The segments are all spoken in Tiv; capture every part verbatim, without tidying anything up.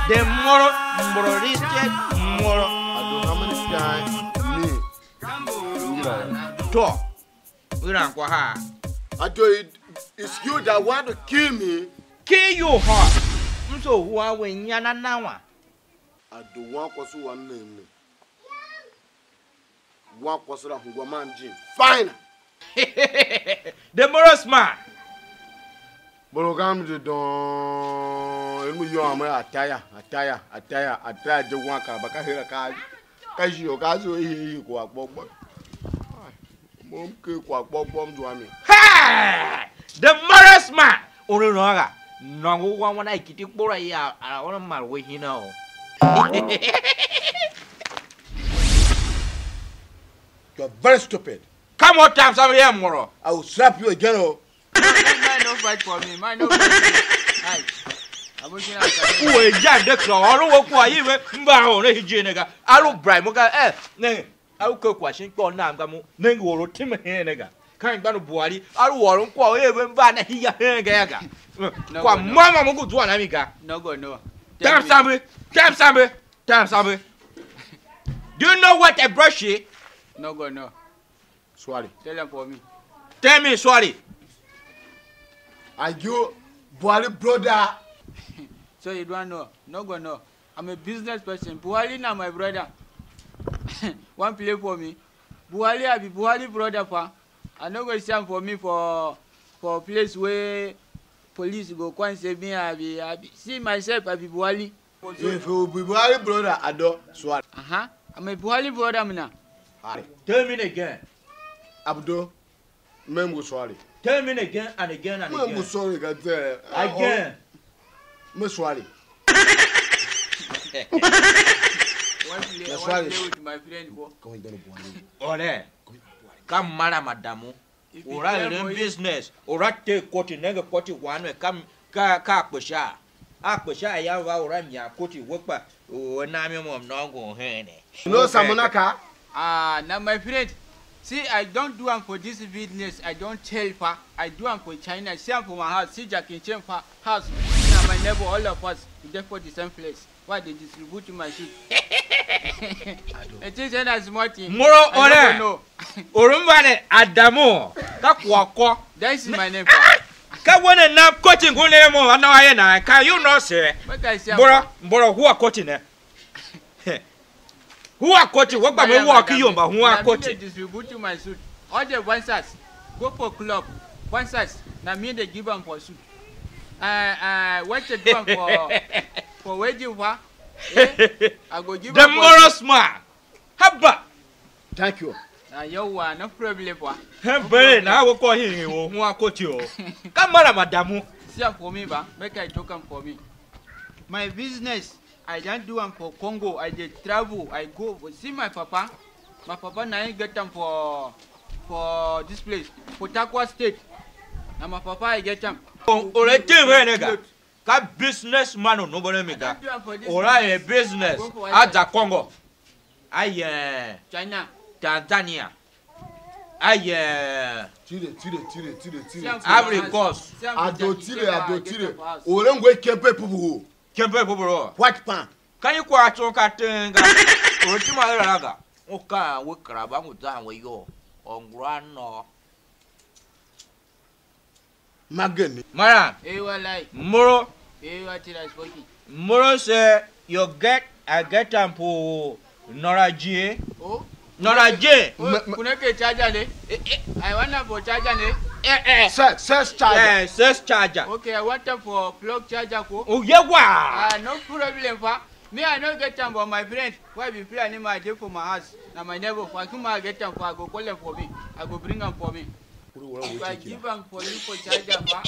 Te moro, mboro, riche, moro. I do how many times me? Ngira. To. Iran kwa ha. I do it. It's you that want to kill me. Kill you, ha. M so hua we nyana nawa. I do want kwasu one name. Wan kwase la hungwa man jim. Fine. The Morris man. Borogam de don. Emu yom ataya, ataya, ataya, ataya je wan ka ba ka hera ka. Ka jio ka zo ehe ehe kwa gbogbo. Mom ke kwa gbogbo mzwa mi. Hey! The Morris man. Ore no ga. No ngu wan wan a kiti kpora ya. A wana mar we hina o. You're very stupid. Come on, time, some here, moro. I will slap you again, oh. Man, man, no fight for me. Man, no fight for me. Hi. Abokin asa. Uwe ja de kro, oro wo kwa yi we, mba ho ne hije ne ga. Alu brai mo ga, eh, ne. Alu ke kwa shin kpo nam ga mo, ne ngi oro tim he ne ga. Kan gba no Buhari, alu oro kwa e we mba na hiya he ga ya ga. No, kwa no. Mama mo ku zwa na mi ga. No go no. Tell me. Time sambe, time sambe. Time, Sammy. Do you know what a brush is? No go no. Sorry. Tell them for me. Tell me, sorry. Are you Buhari brother? So you don't know? No go no. I'm a business person. Buhari na my brother. One play for me. Buhari, I be Buhari brother pa. I no go see am for me for for place where police go come say me I be I be see myself I be Buhari. If you be Buhari brother, I don't swear. Uh-huh. I'm a Buhari brother, mina. Tell me again. Abdo, mem go sorry. Tell me again and again and again. Mem go sorry, ka te. Again. Me sorry. One play, one play with my friend, bro. Come on, don't Buhari. Ore. Ka mara madamu. Ura eren business, ura te koti, nenge koti wan ne ka ka ka kpe sha. A kpe sha ya va ura nya koti we kpa u nam mo mnongo hen ne. No samunaka. Ah, now my friend, see, I don't do am for this business. I don't tell pa. I do am for China. See am for my house. See Jackie Chan pa house. Now my neighbor, all of us, we dey for the same place. Why they distribute my suit? It is a small thing. Moro ore. Orumba ne Adamu ka kwako. That is my name, pa. Ka wene na koti ngune mo ana aye na. Can you not say? Make I say, Mboro, Mboro, who are koti ne? Who are koti? What about me walk you but who are koti? Distribute my suit. All the dancers go for club. Dancers, na me they give am for suit. Uh, uh, what they do am for for wedding, pa? Eh? I go give the am for Morris man. Haba. Thank you. Na yo wa, no problem, pa. Hembe na wo ko hin wo hu akoti o. Ka mara madamu. See am for me, ba. Make I talk am for me. My business, I don't do am for Congo. I dey travel. I go see my papa. My papa na him get am for for this place, Port Harcourt State. Na my papa I get am. Ore te we ne ga. Ka business man u number mi ga. Ora a business. A za Congo. Aye. China. Tanzania. Aye. Tire, tire, tire, tire, tire. Ivory Coast. Ado tire, ado tire. Ore ngwe kempe pupu. Kempe pupu. White pan. Ka yi kwagh tsô ka teng ga. Or ti ma era la ga. U ka we kera ba ngu zan we iyol. Or ngula no. Mageni. Maran. Eh, walai. Moro. Eh, what did I spoken? Moro say you get, I get am for Nora J. Oh. Nora J. Oh, kuna ke charger ne? Eh, eh. I want am for charger ne? Eh, eh. Sex, sex charger. Eh, sex charger. Okay, I want am for plug charger ko. Oh, yeah, wa. Ah, no problem, pa. Me, I no get am, but my friend, why be play animal dey for my house? Na my neighbor, for come I get am, for I go call am for me. I go bring am for me. If I give am for you for charger, pa.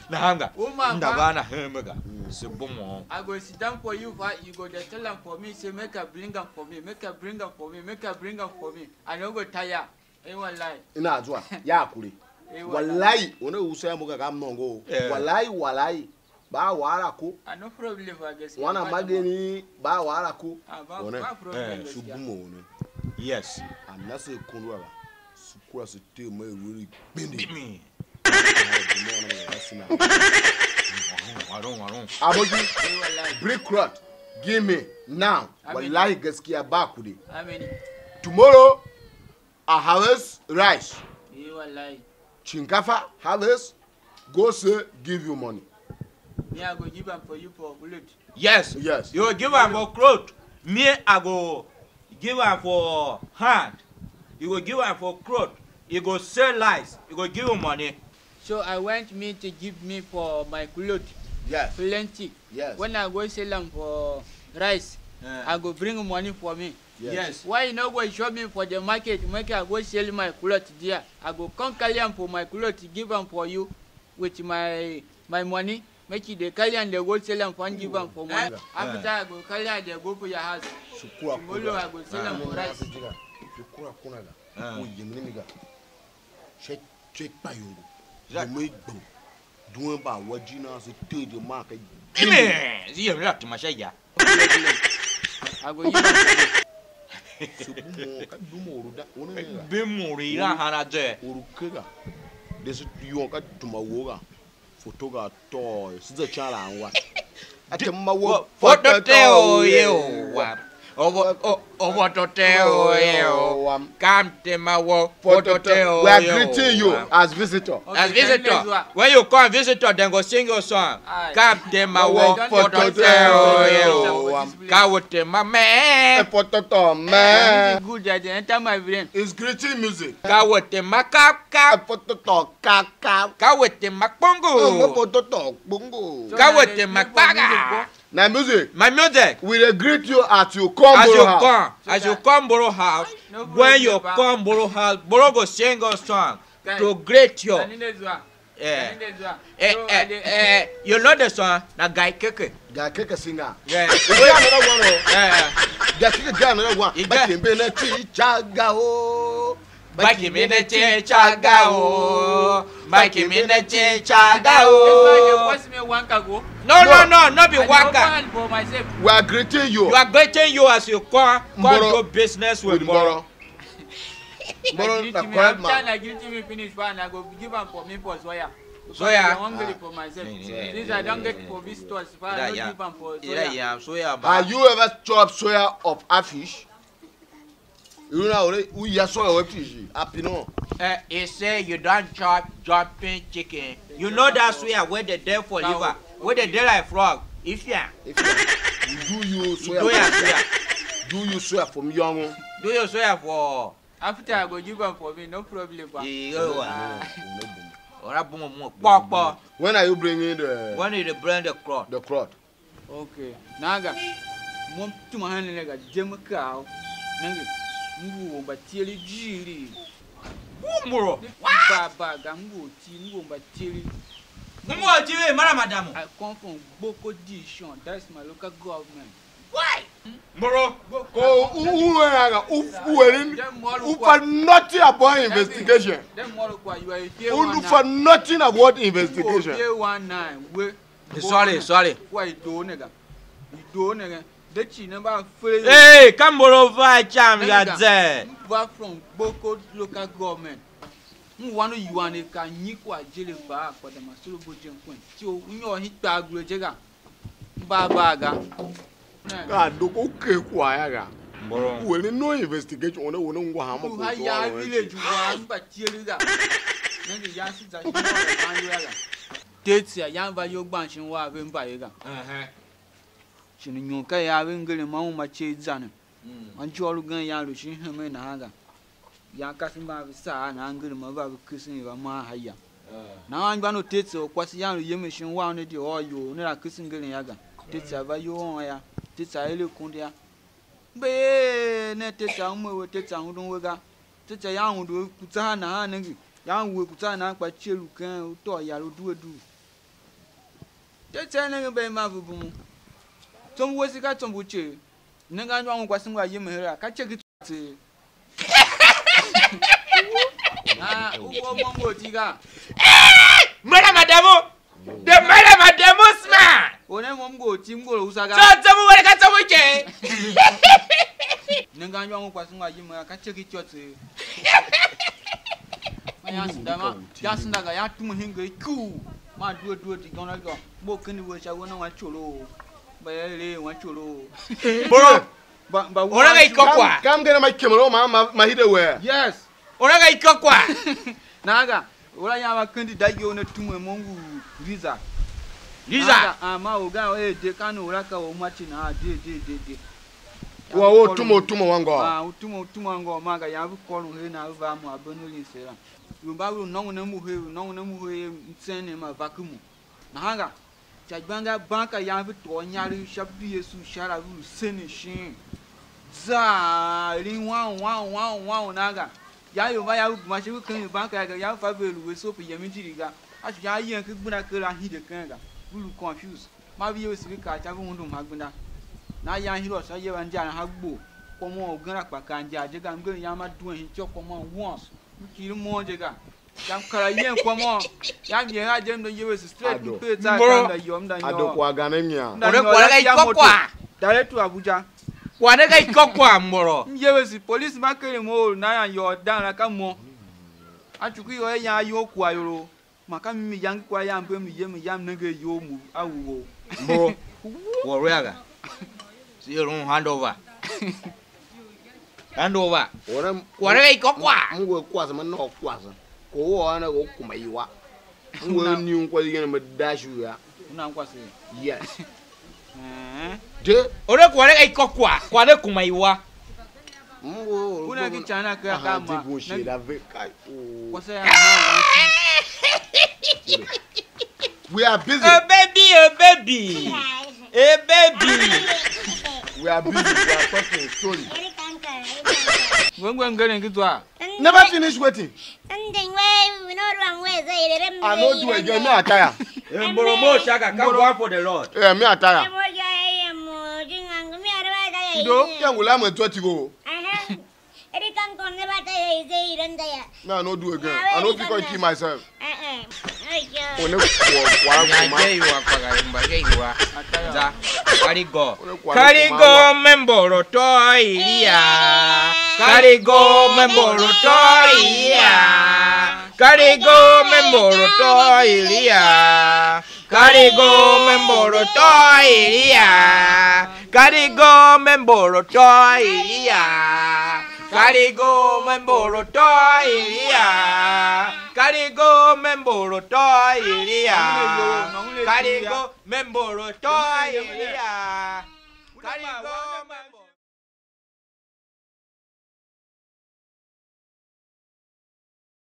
Na hanga. Woman, nda pa. Ba na hembe ga. Se bomo. I go sit down for you, pa. You go dey tell am for me. Say make I bring am for me. Make I bring am for me. Make I bring am for me. I no go tire. Eh, wallahi. Ina zuwa. Ya kure. Eh, wallahi. Wallahi, wani usa ya muka ga mnongo. Eh. Wallahi, wallahi. Ba wala ko. Ah, no problem, I guess. Wana mageni ba wala ko. Ah, ba, wane. Ba problem, eh, gaskiya. Su bumo wane. Yes. Amna se kundwa ba. Su kura se te mai wuri bindi. Bimi. Waron, waron. Abogi. Eh, wallahi. Brick rat. Give me now. Wallahi, gaskiya ba kudi. Tomorrow I harvest rice. Shinkafa harvest. Go say give you money. Me, I go give am for you for bullet. Yes. Yes. You go give am for cloth. Me, I go give am for hand. You go give am for cloth. You go sell rice. You go give you money. So I want me to give me for my cloth. Yes. Plenty. Yes. When I go sell am for rice, eh, I go bring money for me. Yes. Yes. Why you no go show me for the market, make I go sell my cloth there? I go come carry am for my cloth, give am for you with my my money. Make you dey carry am dey go sell am for give am for money. Eh. After I go carry am dey go for your house. Tomorrow I go sell am for rice. Sukura kuna ga. Eh. Ku yem ni mi ga. Sha sha ikpayungu. Exactly. Yem i gbem. Duen ba wa ji na se te je ma ka. Amen. Zi yem la tuma sha ya. Ago yi. Se bu mo ka du mo ru da. One ne ga. Be mo ri ra hana je. Uru ke ga. De se yon ka tuma wo ga. Foto ga to. Se za cha la wa. Ate ma wo. Foto te o ye o wa. Ovo o ovo to te o ye o. Kam te ma wo foto te o. We are greeting you as visitor. As visitor. When you come visitor, then go sing your song. Kam te ma wo foto te o ye o. Ka wo te ma me. Foto to me. Good that they enter my brain. It's greeting music. Ka wo te ma ka ka. Foto to ka ka. Ka wo te ma kpongo. Foto to kpongo. Ka wo te ma kpaga. Na music. My music. We dey greet you as you come. As you come, as you come borrow house. When you come borrow house, borrow go sing a song to greet you. Eh, eh, eh, you know the song? Na Guy Keke. Guy Keke singer. Yeah. We got another one. Oh. Yeah. Guy Keke got another one. But you been a teacher go. Baki mi ne chin cha ga o. Baki mi ne chin cha ga o. That's why they force me one ka go. No, no, no, no, not be one ka. We are greeting you. You are greeting you as you come, come do business with Mboro. Mboro, na correct man. After na greet me finish, fine, I go give am for me for Zoya. Zoya. I'm hungry for myself. Since I don't get for visitors, fine, I don't give am for Zoya. Yeah, Zoya. Have you ever chop soya of a fish? You know, we ya so we P G. Happy no. Eh, he say you don't chop jumping chicken. You know that's where where they dey for liver, where they dey like frog. If ya, if ya, you do you swear, do you swear from young. Do you swear for? After I go give am for me, no problem. Ba. Ora boom boom kpok kpok. When are you bringing the? When you dey bring the crowd? The crowd. Okay. Naga, mo m tuma hen ne ga, je me kaa u. Nenge, m ngu u mba tieri jighilii. Umburo. Ba ba ga, m ngu u ti, m ngu u mba tieri. M ngu u ti ve mara madamu. I come from Gboko Division, that's my local government. Why? Mboro. Ko u u era ga, u u erin, u fa nothing about investigation. Dem moro kwa, you are a day one nine. U fa nothing about investigation. Day one nine, we. Sorry, sorry. Kwa ido ne ga. Ido ne ga. De chi ne ba fere. Hey, ka Mboro va cham ya ze. M va from Gboko local government. M wan u yuan e ka nyi kwa jere ba kwa da masoro bo jen kwen. Ti o u nyo hi kpa gure je ga. Ba ba ga. Ka do ko ke kwa ya ga. Mboro. U ene no investigation, one one ngwa ha mo ko ha ya village wa mba tieri ga. Nenge ya si za shi ma ban yo ya ga. Tetsi a yan va yo gban shin wa ve mba ye ga. Ehe. Shin nyon ka ya ve ngere ma uma che zan. Mm. Anjô lu gen ya lu shin hemen nahan ga. Yan kasev mban ve saa nahan ngere ma va ve kesen va maa ha ya. Eh. Nahan anmgbian u Tetsi u kwase yan lu yemen shin wan ne di ôô iyol ne la kesen ngeren ya ga. Tetsi a va iyol ôôn ya. Tetsi a ele akondo ya. Mbe ee ne Tetsi a ume we, Tetsi a hundun we ga. Tetsi a yan hundu we kutsaha nahan nenge. Yan we kutsaha nahan kpa cie lu ken utôô yar u due due. Tetsi a nenge mbe ma ve bumu. Tsom wese ka tsom u cee. Nenge anmgbian u kwase ngwa yemen her a ka ceki tse. Ah, u wo mo ngo ti ga. Mera madamo. De mera madamo sma. One mo ngo ti ngo usa ga. So so mo wala ka so mo ke. Nenge anmgbian u kwase ngwa yemen a ka ceki chotse. Ma ya sinda ma, ya sinda ga ya tum hinge ku. Ma due due di gona go. Mo kini we cha we na wa cholo. Mba ya ere wan choro. Bro, mba, mba ora ga ikokwa. Kam, kam gena ma kemero ma, ma, ma hide we. Yes. Ora ga ikokwa. Naga, ora ya ma kendi da yo ne tume mongu Riza. Riza. Naga, ama oga e de kan ora ka o ma chi na de, de, de, de. Wa o tumo, tumo wango. Ah, utumo, utumo wango ma ga ya vu kôron he na va mo abeno lin sera. Lu mba lu nongo ne mu he, lu nongo ne mu he mtsen ne ma va kumo. Nahan ga, sha gbanga banka yan ve tôô inyaregh sha B S U sha la ve lu senen shin. Zaa, eren wau, wau, wau, wau, nan ga. Yan ior va yan ve gema sha ve ken banka ya ga, yan ve fa ve lu ve sope yem injiri ga. A shi yan yen ken gbenda ker a hide ken ga. Ve lu confuse. Ma ve ye ve sivika sha ve undum ha gbenda. Na yan hira u sha ye va inja na ha gbo. Kwamon ugen la kpa ka inja je ga, mngerem yam a duen shin ityô kwamon once. M kighir moughon je ga. Yam kar a yen kwamon. Yam yen a je, m da yevese straight, m pe tsa ka, m da yô, m da nyôr. Ado kwagh ganem nyian. Ore kwagh la ga ikôkwa. Direct to Abuja. Kwagh ne ga ikôkwa, moro. M yevese, police ma keren mo or na yan yô dan la ka mo. A chuku yô, a yan ayol kwagh yô. Ma ka mi, mi yange kwagh yam, mbe mi ye, mi yam nenge ayol mu a wuwo. Moro. Warrior ga. Si er un hand over. Hand over. Ora m-, kwagh ne ga ikôkwa. M ngu a kwase, me nôô kwase. Ko u ôôn a u kuma iwa. M ngu a niu kwase yen me dash u ya. U nan kwase. Yes. Eh. De. Ora kwagh ne ga ikôkwa. Kwagh ne kuma iwa. M ngu a or. Una ki chana ka ka ma. Di bun shi da ve kai. Oh. Kwase ya na wanti. We are busy. A baby, a baby. A baby. We are busy. We are talking story. Ngwe ngwe ngeren ki zwa. Never finish waiting. I no do again. Me attire. Eh, Mboro mo shaka, come one for the Lord. Eh, me attire. Ido. Yangu la me twa tigo. Eri kan kon ne ba ta ye ize iren da ya. Me, I no do again. I no fit come kill myself. Eh eh. One kwa kwa. Nya kuma. Je iwa kwa ga imba, je iwa. Za. Karigo. Karigo memboro to ilia. Karigo memboro to ilia. Karigo memboro to ilia. Karigo memboro to ilia. Karigo memboro to ilia. Karigo memboro to ilia. Karigo memboro to ilia. Karigo memboro to ilia. Karigo memboro